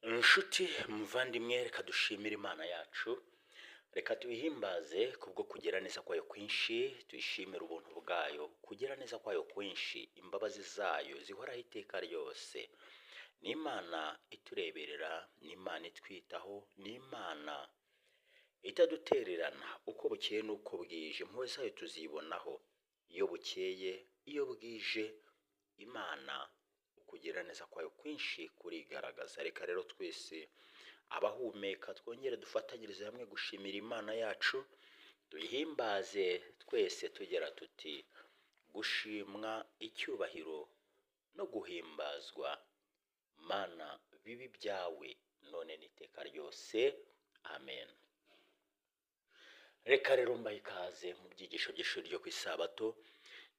Nshuti muvandimwe, reka dushimire Imana yacu, reka tuyihimbaze kubwo kugira neza kwayo kwinshi, tuyishimire ubuntu bwayo, kugira neza kwayo kwinshi, imbabazi zayo zihoraho iteka ryose. Ni Imana itureberera, ni Imana itwitaho, ni Imana itadutererana uko bukeye n'uko bwije, impuhwe zayo tuzibonaho. Iyo bukeye, iyo bwije, Imana ukugira neza kwayo kwinshi kurigaragaza. Reka rero twese abahumeka twongere dufatanyirize hamwe gushimira Imana yacu, tuyihimbaze twese tugira tuti: gushimwa, icyubahiro no guhimbazwa, Mana, bibe ibyawe none n'iteka ryose, amen. Reka rero mbahe ikaze mu byigisho by'ishuri ryo ku Isabato.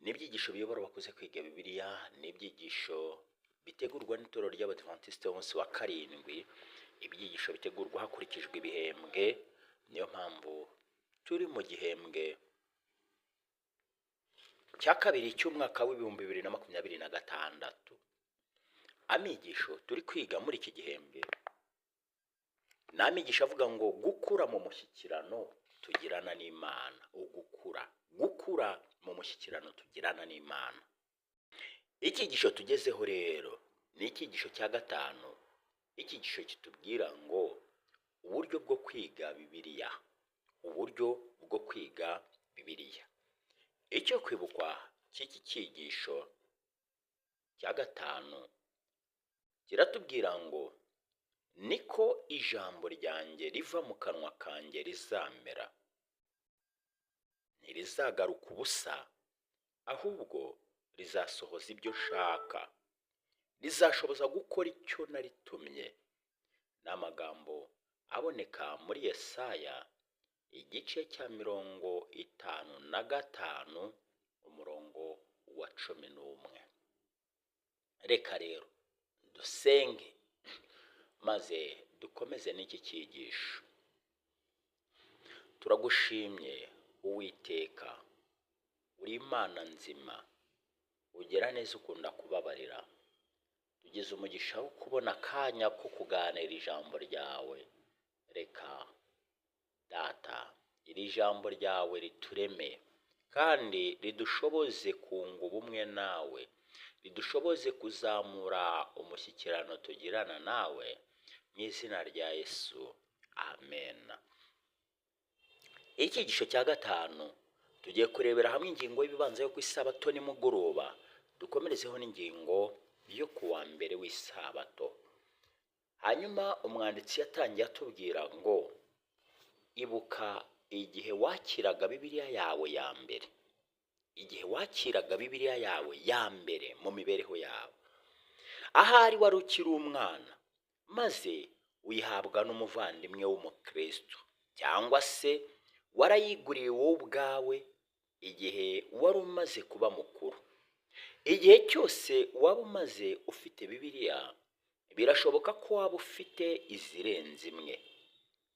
Ni ibyigisho biyobora abakuze kwiga Bibiliya, ni ibyigisho bitegurwa n'Itorero ry'Abadiventisite b'Umunsi wa Karindwi, ibyigisho bitegurwa hakurikijwe ibihembwe. Niyo mpamvu turi mu gihembwe cya kabiri cy'umwaka w'2026. Amigisho turi kwiga muri iki gihembwe ni amigisho avuga ngo gukura mu mushyikirano tugirana n'Imana, ugukura, gukura mu mushyikirano tugirana n'Imana. Icyigisho tugezeho rero ni icyigisho cya gatanu, icyigisho kitubwira ngo uburyo bwo kwiga Bibiliya, uburyo bwo kwiga Bibiliya. Icyo kwibukwa cy'iki cyigisho cya gatanu kiratubwira ngo niko ijambo ryanjye riva mu kanwa kanjye rizamera, ntirizagaruka ubusa, ahubwo rizasohoza ibyo nshaka, rizashoboza gukora icyo naritumye. Ni amagambo aboneka muri Yesaya igice cya 55, umurongo wa 11. Reka rero dusenge maze dukomeze n'iki cyigisho. Turagushimye Uwiteka, uri Imana nzima, ugira neza, ukunda kubabarira. Tugize umugisha wo kubona akanya ko kuganira ijambo ryawe. Reka Data iri jambo ryawe ritureme kandi ridushoboze kunga ubumwe nawe, ridushoboze kuzamura umushyikirano tugirana nawe, mu izina rya Yesu, amen. Icyigisho cya gatanu, tugiye kurebera hamwe ingingo y'ibibanza yo ku Isabato nimugoroba, dukomerezeho n'ingingo yo ku wa mbere w'Isabato. Hanyuma umwanditsi yatangiye atubwira ngo ibuka igihe wakiraga Bibiliya yawe ya mbere, igihe wakiraga Bibiliya yawe ya mbere mu mibereho yawe. Ahari wari ukiri umwana, maze uyihabwa n'umuvandimwe w'umukristo, cyangwa se warayiguriye wowe ubwawe igihe wari umaze kuba mukuru. Igihe cyose waba umaze ufite Bibiliya, birashoboka ko waba ufite izirenze imwe.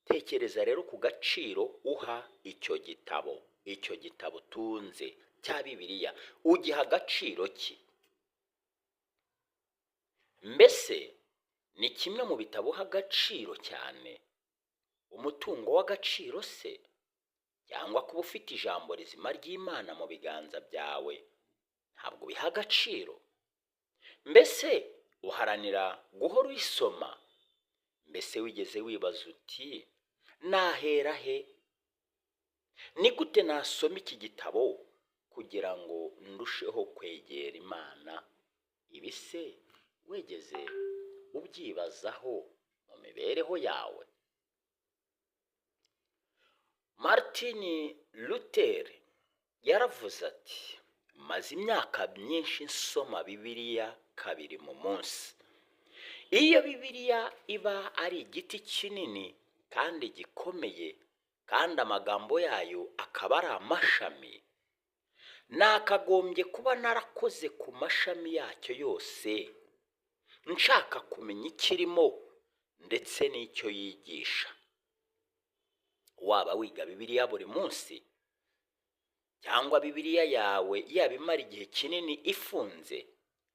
Tekereza rero ku gaciro uha icyo gitabo, icyo gitabo utunze cya Bibiliya, ugiha agaciro ki? Mbese ni kimwe mu bitabo uha agaciro cyane? Umutungo w'agaciro se? Cyangwa kuba ufite ijambo rizima ry'Imana mu biganza byawe, ntabwo ubiha agaciro? Mbese uharanira guhora uyisoma? Mbese wigeze wibaza uti nahera he? Ni gute nasoma iki gitabo kugira ngo ndusheho kwegera Imana? Ibi se wigeze ubyibazaho mu mibereho yawe? Martin Luther yaravuze ati: maze imyaka myinshi nsoma Bibiliya kabiri mu munsi. Iyo Bibiliya iba ari igiti kinini kandi gikomeye, kandi amagambo yayo akaba ari amashami, nakagombye kuba narakoze ku mashami yacyo yose, nshaka kumenya ikirimo ndetse n'icyo yigisha. Waba wiga Bibiliya buri munsi, cyangwa Bibiliya yawe yaba imara igihe kinini ifunze,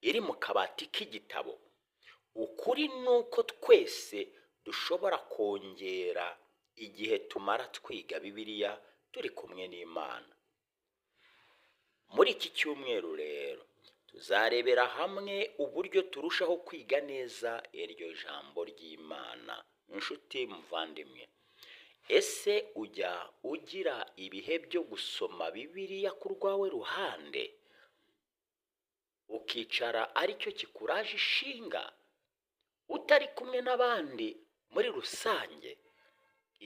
iri mu kabati k'igitabo, Ukuri ni uko twese dushobora kongera igihe tumara twiga Bibiliya turi kumwe n'Imana. Muri iki cyumweru rero tuzarebera hamwe uburyo turushaho kwiga neza iryo jambo ry'Imana. Inshuti muvandimwe, ese ujya ugira ibihe byo gusoma Bibiliya ku rwawe ruhande, ukicara aricyo kikuraje ishinga, utari kumwe n'abandi muri rusange?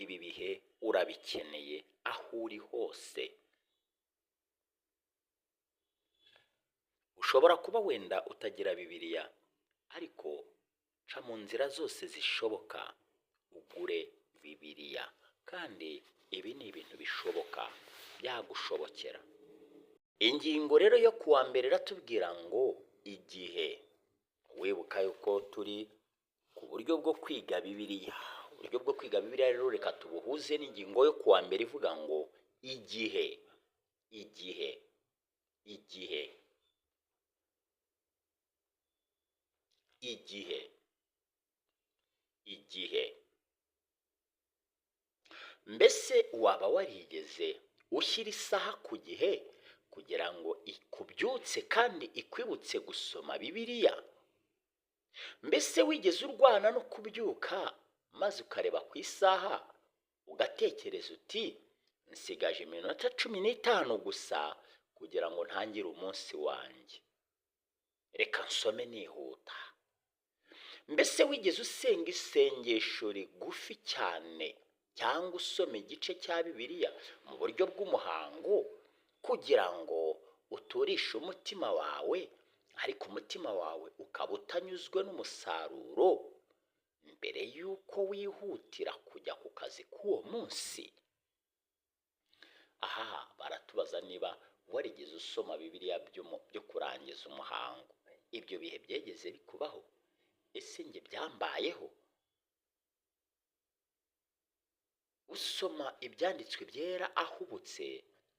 Ibi bihe urabikeneye aho uri hose. Ushobora kuba wenda utagira Bibiliya, ariko ca mu nzira zose zishoboka ugure Bibiliya, kandi ibi ni ibintu bishoboka, byagushobokera. Ingingo rero yo kuwa mbere iratubwira ngo igihe. Wibuka yuko turi ku buryo bwo kwiga Bibiliya. Uburyo bwo kwiga Bibiliya rero reka tubuhuze n'ingingo yo kuwa mbere ivuga ngo igihe, igihe, igihe, igihe, igihe. Mbese waba warigeze ushyira isaha ku gihe kugira ngo ikubyutse kandi ikwibutse gusoma Bibiliya? Mbese wigeze urwana no kubyuka maze ukareba ku isaha ugatekereza uti nsigaje iminota 15 gusa kugira ngo ntangire umunsi wanjye, reka nsome nihuta? Mbese wigeze usenga isengesho rigufi cyane cyangwa usoma igice cya Bibiliya mu buryo bw'umuhango kugira ngo uturishe umutima wawe, ariko umutima wawe ukaba utanyuzwe n'umusaruro mbere y'uko wihutira kujya ku kazi k'uwo munsi? Aha baratubaza niba warigeze usoma Bibiliya byo kurangiza umuhango. Ibyo bihe byegeze bikubaho? Ese njye byambayeho? Usoma ibyanditswe byera ahubutse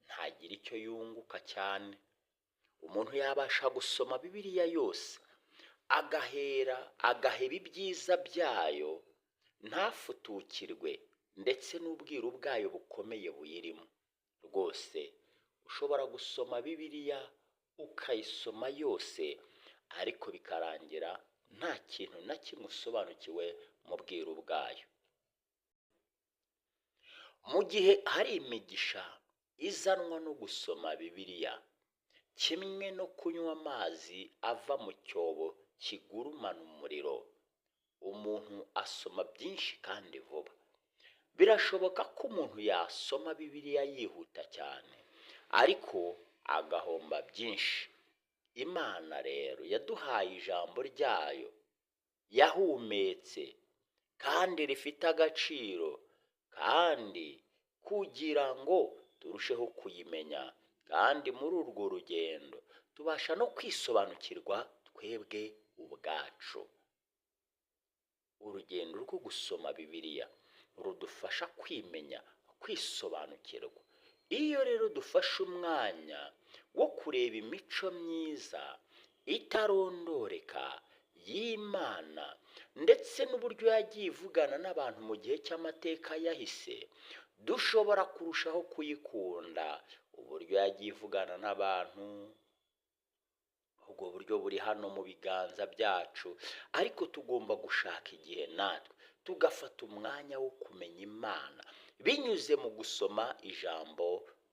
ntagira icyo yunguka cyane. Umuntu yabasha gusoma Bibiliya yose agaheba ibyiza byayo, ntafutukirwe ndetse n'ubwiru bwayo bukomeye buyirimo. Rwose ushobora gusoma Bibiliya ukayisoma yose, ariko bikarangira nta kintu na kimwe usobanukiwe mu bwiru bwayo. Mu gihe hari imigisha izanwa no gusoma Bibiliya, kimwe no kunywa amazi ava mu cyobo kigurumana umuriro, umuntu asoma byinshi kandi vuba. Birashoboka ko umuntu yasoma Bibiliya yihuta cyane, ariko agahomba byinshi. Imana rero yaduhaye ijambo ryayo yahumetse kandi rifite agaciro, kandi kugira ngo turusheho kuyimenya, kandi muri urwo rugendo tubasha no kwisobanukirwa twebwe ubwacu. Urugendo rwo gusoma Bibiliya rudufasha kwimenya, kwisobanukirwa. Iyo rero dufashe umwanya wo kureba imico myiza itarondoreka y'Imana ndetse n'uburyo yagiye ivugana n'abantu mu gihe cy'amateka yahise, dushobora kurushaho kuyikunda. Uburyo yagiye ivugana n'abantu, ubwo buryo buri hano mu biganza byacu, ariko tugomba gushaka igihe natwe tugafata umwanya wo kumenya Imana binyuze mu gusoma ijambo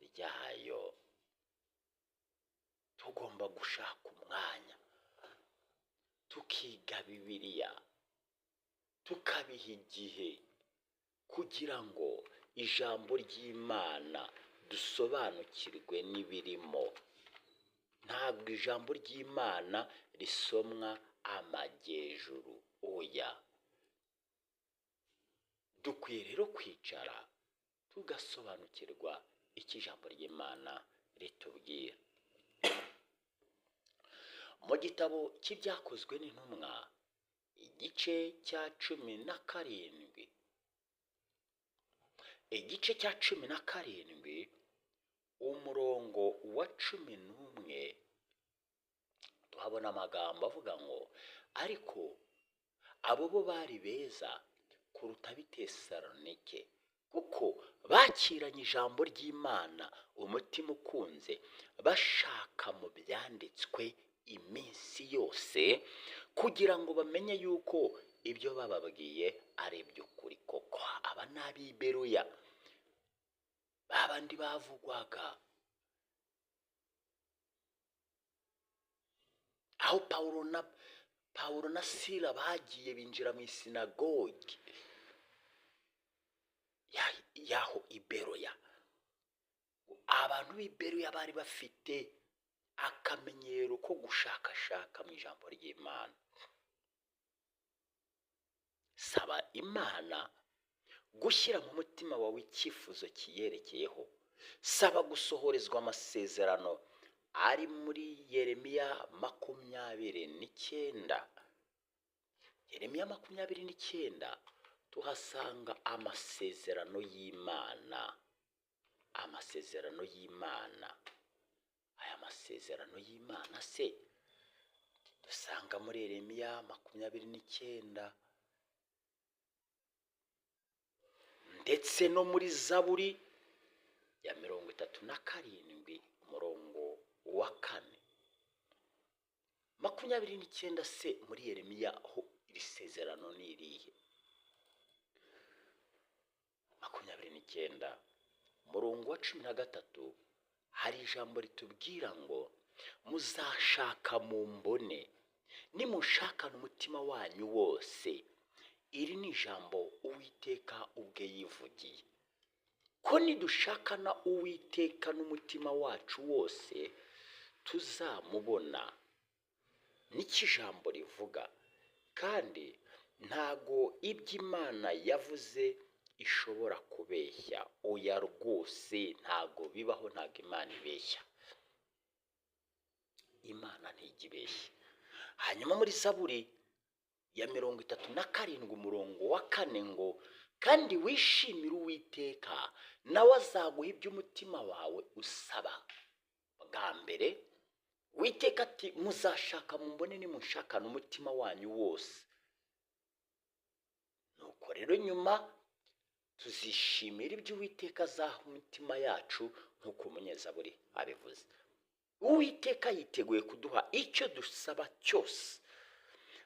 ryayo. Tugomba gushaka umwanya tukiga Bibiliya, tukabiha igihe kugira ngo ijambo ry'Imana dusobanukirwe n'ibirimo. Ntabwo ijambo ry'Imana risomwa amajyejuru, oya. Dukwiye rero kwicara tugasobanukirwa icyo ijambo ry'Imana ritubwira. Mu gitabo cy'Ibyakozwe n'Intumwa, igice cya 17, igice cya 17, umurongo wa 11, tuhabona amagambo avuga ngo ariko Abo bo bari beza kuruta ab'i Tesalonike, kuko bakiranye ijambo ry'Imana umutima ukunze, bashaka mu byanditswe iminsi yose, kugira ngo bamenye yuko ibyo bababwiye ari iby'ukuri koko. Aba ni ab'i Beroya, babandi bavugwaga aho Pawulo na Sila bagiye binjira mu isinagogi yaho i Beroya. Abantu b'i Beroya bari bafite akamenyero ko gushakashaka mu ijambo ry'Imana. Saba Imana gushyira mu mutima wawe icyifuzo kiyerekeyeho. Saba gusohorezwa amasezerano ari muri Yeremiya 29. Yeremiya 29 tuhasanga amasezerano y'Imana. Amasezerano y'Imana. Aya masezerano y'Imana se dusanga muri Yeremiya 29 ndetse no muri Zaburi ya 37 umurongo wa 4. 29 se muri Yeremiya ho iri sezerano ni irihe? 29 umurongo wa 13 hari ijambo ritubwira ngo muzashaka mumbone nimushakana umutima wanyu wose. Iri ni ijambo Uwiteka ubwe yivugiye, ko nidushakana Uwiteka n'umutima wacu wose tuzamubona. Niki ijambo rivuga, kandi ntago iby'Imana yavuze ishobora kubeshya. Oya rwose, ntago bibaho, ntago Imana ibeshya. Imana ntijya ibeshya. Hanyuma muri Zaburi ya 37 umurongo wa 4 ngo kandi wishimire Uwiteka nawe azaguha iby'umutima wawe usaba. Bwa mbere Uwiteka ati muzashaka mumbone nimushakana umutima wanyu wose. Nuko rero nyuma tuzishimira ibyo Uwiteka azaha umutima yacu, nk'uko umunyezaburi abivuze. Uwiteka yiteguye kuduha icyo dusaba cyose.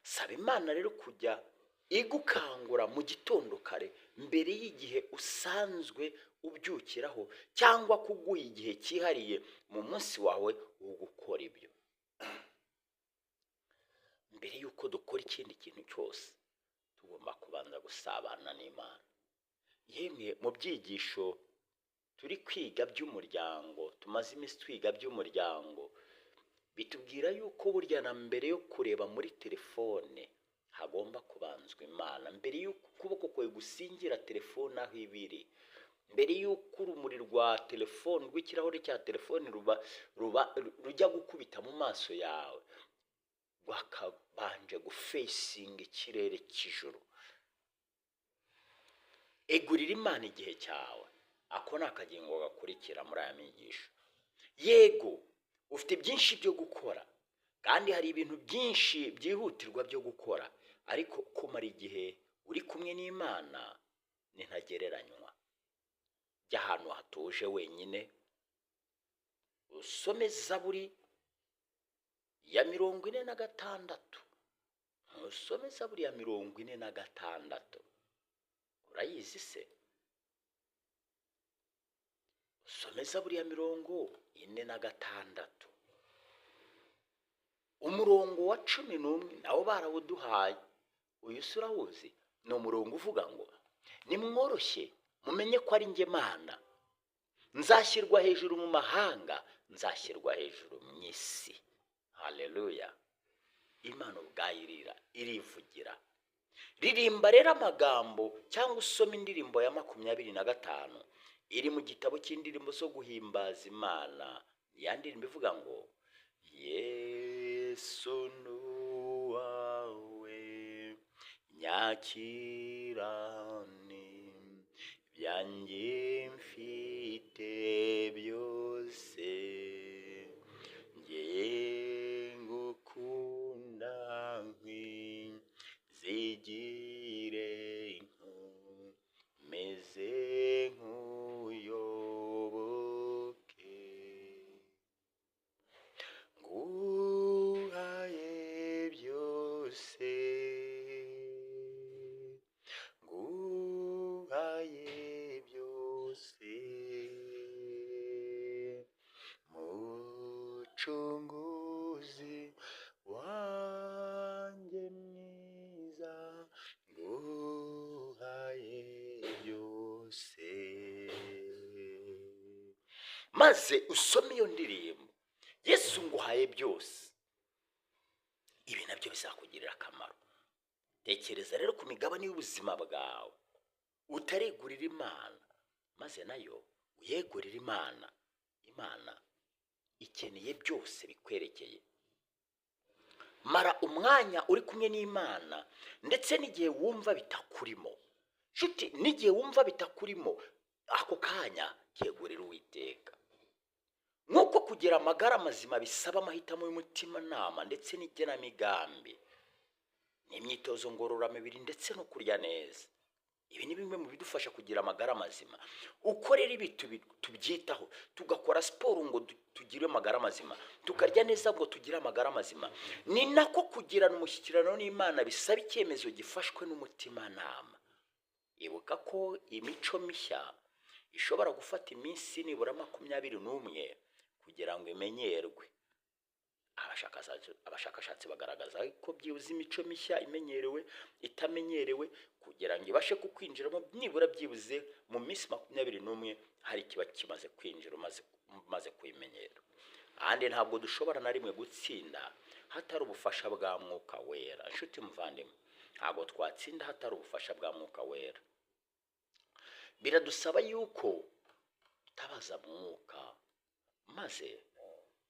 Saba Imana rero kujya igukangura mu gitondo kare mbere y'igihe usanzwe ubyukiraho, cyangwa kuguha igihe cyihariye mu munsi wawe wo gukora ibyo. Mbere y'uko dukora ikindi kintu cyose tugomba kubanza gusabana n'Imana. Yemwe mu byigisho turi kwiga by'umuryango, tumaze iminsi twiga by'umuryango, bitubwira yuko burya na mbere yo kureba muri telefone hagomba kubanzwa Imana. Mbere y'uko ukuboko kwawe gusingira telefone aho ibiri, mbere y'uko urumuri rwa telefone rw'ikirahure cya telefone ruba rujya gukubita mu maso yawe, rwakabanje gufesinga ikirere cy'ijuru. Egurira Imana igihe cyawe. Ako ni akagingo gakurikira muri aya migisho. Yego ufite byinshi byo gukora, kandi hari ibintu byinshi byihutirwa byo gukora, ariko kumara igihe uri kumwe n'Imana ni ntagereranywa. Jya ahantu hatuje wenyine, usome Zaburi ya 46. Usome Zaburi ya 46. Urayizi se? Usome Zaburi ya 46 umurongo wa 11 nawo barawuduhaye. Uyu si urawuzi? Ni umurongo uvuga ngo nimworoshye mumenye ko ari njye Mana, nzashyirwa hejuru mu mahanga, nzashyirwa hejuru mu isi. Haleluya! Imana ubwayo irivugira. Ririmba rero amagambo cyangwa usome indirimbo ya 25 iri mu gitabo cy'indirimbo zo guhimbaza Imana. Ya ndirimbo ivuga ngo Yesu nuwawe nyakirane byanjye mfite byose, ngiye ngukunda nkwizigire. Maze usome iyo ndirimbo, "Yesu nguhaye byose". Ibi nabyo bizakugirira akamaro. Tekereza rero ku migabane y'ubuzima bwawe utaregurira Imana, maze nayo uyegurire Imana. Imana ikeneye byose bikwerekeye. Mara umwanya uri kumwe n'Imana, ndetse n'igihe wumva bitakurimo, nshuti, n'igihe wumva bitakurimo, ako kanya kegurira Uwiteka. Nk'uko kugira amagara mazima bisaba amahitamo y'umutimanama ndetse n'igenamigambi n'imyitozo ngororamubiri ndetse no kurya neza, ibi ni bimwe mu bidufasha kugira amagara mazima. Uko rero ibi tubyitaho, tugakora siporo ngo tugire amagara mazima, tukarya neza ngo tugire amagara mazima, ni nako kugirana umushyikirano n'Imana bisaba icyemezo gifashwe n'umutimanama. Ibuka ko imico mishya ishobora gufata iminsi nibura 21 kugira ngo imenyerwe. Abashakashatsi bagaragaza ko byibuze imico mishya imenyerewe, itamenyerewe, kugira ngo ibashe kukwinjiramo, nibura byibuze mu minsi 21 hari ikiba kimaze kwinjira, umaze kuyimenyera. Ahandi ntabwo dushobora na rimwe gutsinda hatari ubufasha bwa Mwuka Wera. Inshuti muvandimwe, ntabwo twatsinda hatari ubufasha bwa Mwuka Wera. Biradusaba yuko tutabaza Mwuka, maze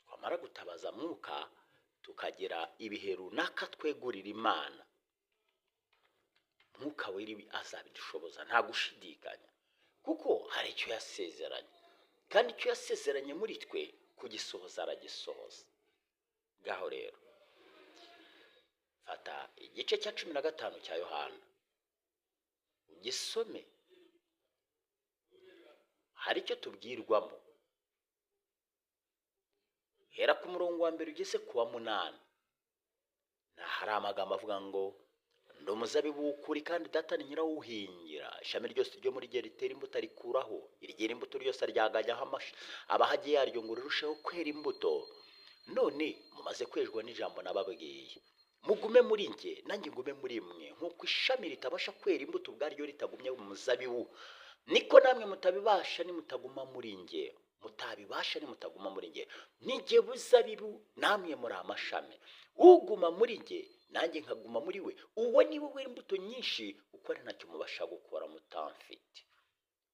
twamara gutabaza Mwuka tukagira ibihe runaka twegurira Imana. Mwuka Wera ibi azabidushoboza, nta gushidikanya, kuko hari icyo yasezeranye, kandi icyo yasezeranye muri twe kugisohoza aragisohoza. Ngaho rero fata igice cya 15 cya Yohana ugisome, hari icyo tubwirwamo. Hera ku murongo wa mbere ugeze ku wa munani. Hari amagambo avuga ngo: "Ndi umuzabibu w'ukuri, kandi Data ni nyirawuhingira. Ishami ryose ryo muri rye ritera imbuto arikuraho, iryera imbuto ryose aryaganyaho amahagi yaryo ngo rirusheho kwera imbuto. None mumaze kwezwa n'ijambo nababwiye. Mugume muri njye, nanjye ngume muri mwe. Nk'uko ishami ritabasha kwera imbuto ubwaryo ritagumye mu muzabibu, niko namwe mutabibasha nimutaguma muri njye, mutabibasha nimutaguma muri njye. Ni jye buzabibu, namwe muri amashami. Uguma muri njye, nanjye nkaguma muri we, uwo ni we wera imbuto nyinshi, kuko ari ntacyo mubasha gukora mutamfite.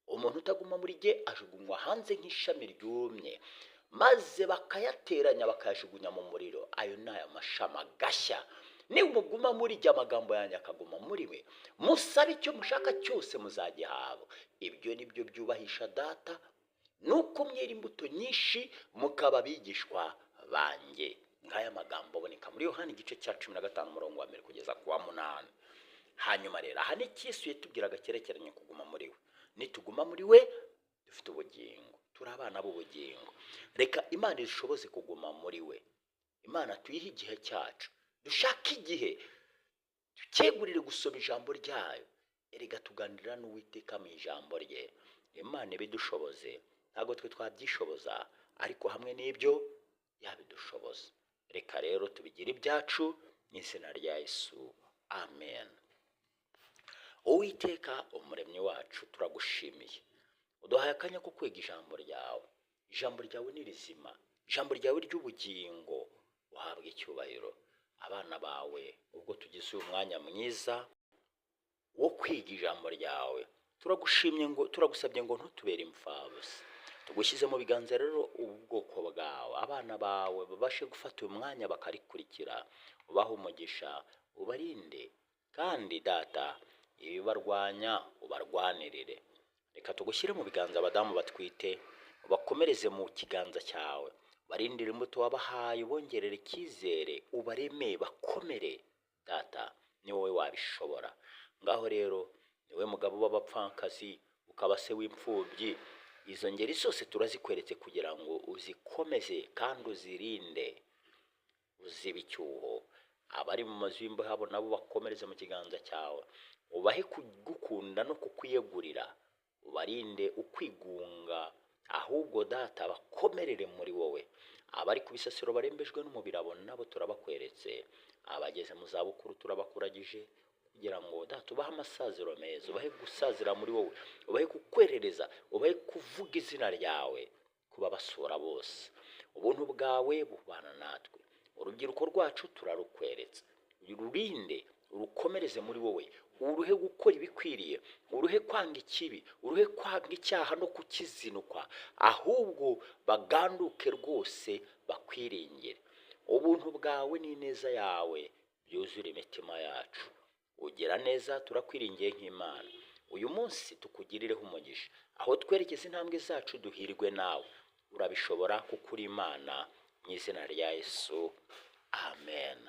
Umuntu utaguma muri jye ajugunywa hanze nk'ishami ryumye, maze bakayateranya bakayajugunya mu muriro, ayo ni ayo mashami agashya. Nimuguma muri jye, amagambo yanjye akaguma muri we, musabe icyo mushaka cyose muzagihabwa. Ibyo ni byo byubahisha Data, nuko mwera imbuto nyinshi mukaba abigishwa banjye." Ngaya magambo aboneka muri Yohani igice cya 15, umurongo wa mbere kugeza ku wa munani. Hanyuma rero aha ni Yesu yatubwiraga cyerekeranye kuguma muri we. Nituguma muri we dufite ubugingo, turi abana b'ubugingo. Reka Imana ishoboze kuguma muri we. Imana tuyihe igihe cyacu, dushake igihe tukegurire gusoma ijambo ryayo. Erega tuganira n'Uwiteka mu ijambo rye. Imana ibidushoboze, ntabwo twe twabyishoboza, ariko hamwe n'ibyo yabidushoboza. Reka rero tubigire ibyacu mu izina rya Yesu, amen. Uwiteka Umuremyi wacu, turagushimiye, uduhaye akanya ko kwiga ijambo ryawe. Ijambo ryawe ni rizima, ijambo ryawe ry'ubugingo. Uhabwa icyubahiro. Abana bawe, ubwo tugize uyu mwanya mwiza wo kwiga ijambo ryawe, turagushimye ngo turagusabye ngo ntutubere imfabusa. Tugushyize mu biganza rero ubu bwoko bwawe, abana bawe babashe gufata uyu mwanya bakarikurikira. Ubahe umugisha, ubarinde, kandi Data, ibibarwanya ubarwanirire. Reka tugushyire mu biganza abadamu batwite, ubakomereze mu kiganza cyawe, barindire imbuto wabahaye, ubongerere icyizere, ubareme bakomere. Data, ni wowe wabishobora. Ngaho rero ni wowe mugabo w'abapfakazi, ukaba se w'imfubyi. Izo ngeri zose turazikweretse kugira ngo uzikomeze kandi uzirinde, uzibe icyuho. Abari mu mazu y'imbohe abo nabo bakomereze mu kiganza cyawe, ubahe kugukunda no kukwiyegurira, ubarinde ukwigunga, ahubwo Data bakomerere muri wowe. Abari ku bisasiro barembejwe n'umubiri, abo nabo turabakweretse. Abageze mu zabukuru turabakuragije kugira ngo Data ubahe amasaziro meza, ubahe gusazira muri wowe, ubahe kukwerereza, ubahe kuvuga izina ryawe. kubabasura bose. Ubuntu bwawe bubana natwe. Urubyiruko rwacu turarukweretse, ururinde, urukomereze muri wowe, uruhe gukora ibikwiriye, uruhe kwanga ikibi, uruhe kwanga icyaha no kukizinukwa, ahubwo baganduke rwose bakwiringire. Ubuntu bwawe n'ineza yawe byuzure imitima yacu. Ugira neza, turakwiringiye nk'Imana. Uyu munsi tukugirireho umugisha, aho twerekeza intambwe zacu duhirwe nawe. Urabishobora kuko uri Imana. Mu izina rya Yesu, amen.